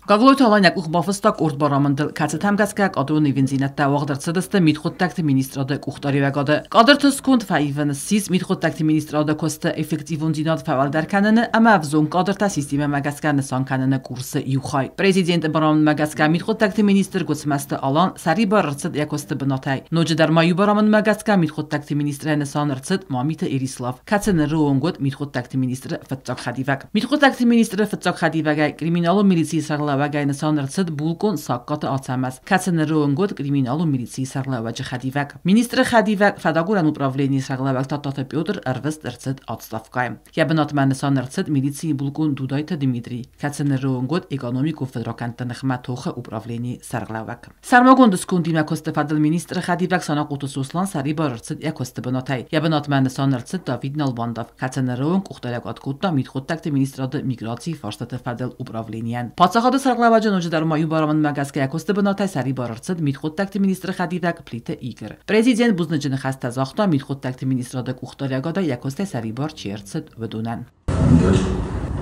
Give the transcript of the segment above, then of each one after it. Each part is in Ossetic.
Гаглойты Алан йӕ къух бафыста къорд барамындыл, кӕцытӕм гӕсгӕ кадрон ивындзинӕдтӕ уагъд ӕрцыдысты мидхъуыддӕгты министрады къухдариуӕгады. Кадрты сконд фӕивын ссис мидхъуыддӕгты министрады куысты эффективондзинад фӕуӕлдӕр кӕныны ӕмӕ ӕвзонг кадртӕ системӕмӕ гӕсгӕ нысан кӕныны курсы иу хай. Президенты барамындмӕ гӕсгӕ мидхъуыддӕгты министр Гуыцмӕзты Алан сӕрибар ӕрцыд йӕ куысты бынатӕй. Ноджыдӕр ма иу барамындмӕ гӕсгӕ мидхъуыддӕгты министрӕй нысан ӕрцыд Мамиты Эрислав, кӕцы ныры онг уыд мидхъуыддӕгты министры фыццаг хӕдивӕг. Мидхъуыддӕгты министры фыццаг хӕдивӕгӕй криминалон милицийы сӕргълӕууӕгӕй нысан ӕрцыд булкъон Сагкаты Ацӕмӕз, кӕцы ныры онг уыд криминалон милицийы сӕргълӕууӕджы хӕдивӕг. Министры хӕдивӕг фӕдагурӕн управленийы сӕргълӕууӕг Тадтаты Петр ӕрвыст ӕрцыд отставкӕйы. Йӕ бынатмӕ нысан ӕрцыд милицийы булкъон Дудайты Дмитрий, кӕцы ныры онг уыд экономикон фыдракӕндты ныхмӕ тохы управленийы сӕргълӕууӕг. Сӕрмагонд скондимӕ куысты фӕдыл министры хӕдивӕг Санахъоты Сослан сӕрибар ӕрцыд йӕ куысты бынатӕй. Йӕ бынатмӕ нысан ӕрцыд Давид Налбандов, кӕцы ныры онг къухдариуӕгад кодта мидхъуыддӕгты министрады миграцийы фарстаты фӕдыл управленийӕн. Паддзахады сӕргълӕууӕджы ноджыдӕр ма иу барамындмӕ гӕсгӕ йӕ куысты бынатӕй сӕрибар ӕрцыд мидхъуыддӕгты министры хӕдивӕг Плиты Игорь. Президент бузныджы ныхӕстӕ загъта мидхъуыддӕгты министрады къухдариуӕгадӕй йӕ куыстӕй сӕрибар чи ӕрцыд, уыдонӕн. Ӕндӕр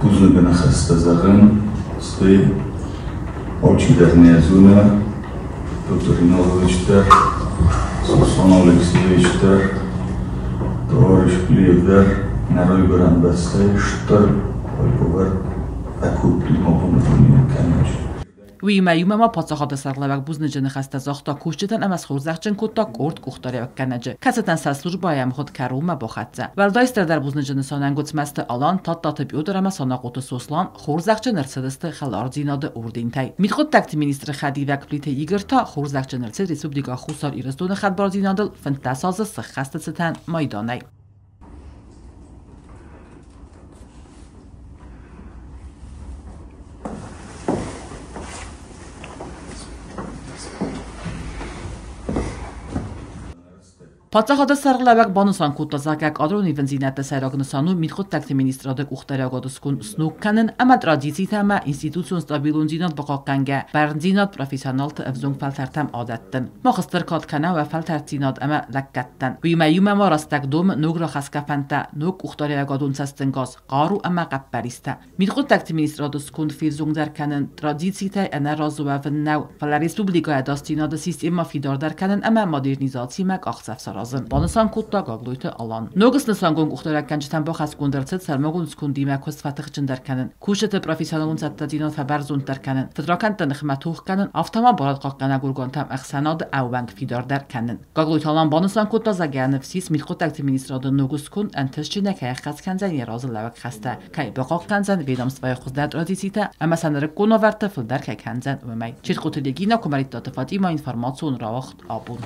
бузныгы ныхӕстӕ зӕгъын, стӕй алчидӕр нӕ зоны, Петр Иналович дӕр, Сослан Алексеевич дӕр, товарищ Плиев дӕр нӕ райгуырӕн бӕстӕйы стыр хайбавӕрд акодтой абоны дунейы кӕнӕджы. Уыимӕ иумӕ ма паддзахады сӕргълӕууӕг бузныджы ныхӕстӕ загъта кусджытӕн ӕмӕ схорзӕхджын кодта къорд къухдариуӕггӕнӕджы, кӕцытӕн сӕ службӕйы ӕмгъуыд кӕронмӕ бахӕццӕ. Уӕлдай стырдӕр бузныджы нысанӕн Гуыцмӕзты Алан, Тадтаты Петр ӕмӕ Санахъоты Сослан хорзӕхджын ӕрцыдысты хӕлардзинады ордентӕй. Мидхъуыддӕгты министры хӕдивӕг Плиты Игорь та хорзӕхджын ӕрцыд Республикӕ Хуссар Ирыстоны хӕдбардзинадыл 15 азы сӕххӕсты цытӕн майданӕй. Паддзахады сӕргълӕууӕг банысан кодта, зӕгъгӕ, кадрон ивындзинӕдты сӕйраг нысан у мидхъуыддӕгты министрады къухдариуӕгады сконд сног кӕнын ӕмӕ традицитӕ ӕмӕ институцион стабилондзинад бахъахъхъӕнгӕ, бӕрндзинад профессионалты ӕвзонг фӕлтӕртӕм адӕттын. Мах стыр кад кӕнӕм уӕ фӕлтӕрддзинад ӕмӕ лӕггӕдтӕн. Уыимӕ иумӕ ма рӕстӕг домы ног рахӕсгӕ фӕндтӕ, ног къухдариуӕгадон цӕстӕнгас, хъару ӕмӕ хъӕппӕристӕ. Мидхъуыддӕгты министрады сконд февзонгдӕр кӕнын традицитӕй ӕнӕразы уӕвын нӕу, фӕлӕ республикӕйы ӕдасдзинады системӕ фидардӕр кӕнын ӕмӕ модернизацимӕ къахдзӕф саразын, банысан кодта Гаглойты Алан. Ног снысангонд къухдариуӕггӕнджытӕн бахӕсгонд ӕрцыд сӕрмагонд скондимӕ куыст фӕтыхджындӕр кӕнын, кусджыты профессионалон цӕттӕдзинад фӕбӕрзонддӕр кӕнын, фыдракӕндты ныхмӕ тох кӕнын, афтӕ ма барадхъахъхъӕнӕг органтӕм ӕхсӕнады ӕууӕнк фидардӕр кӕнын. Гаглойты Алан банысан кодта, зӕгъгӕ, ныфс ис мидхъуыддӕгты министрады ног сконд ӕнтыстджынӕй кӕй ӕххӕст кӕндзӕн йӕ разылӕууӕг хӕстӕ, кӕй бахъахъхъӕндзӕн ведомствойы хуыздӕр традицитӕ ӕмӕ сӕ нырыккон уавӕрты фылдӕр кӕй кӕндзӕн, уымӕй. Чертхъоты Регина, Куымӕридтаты Фатимӕ, информацион рауагъд абон.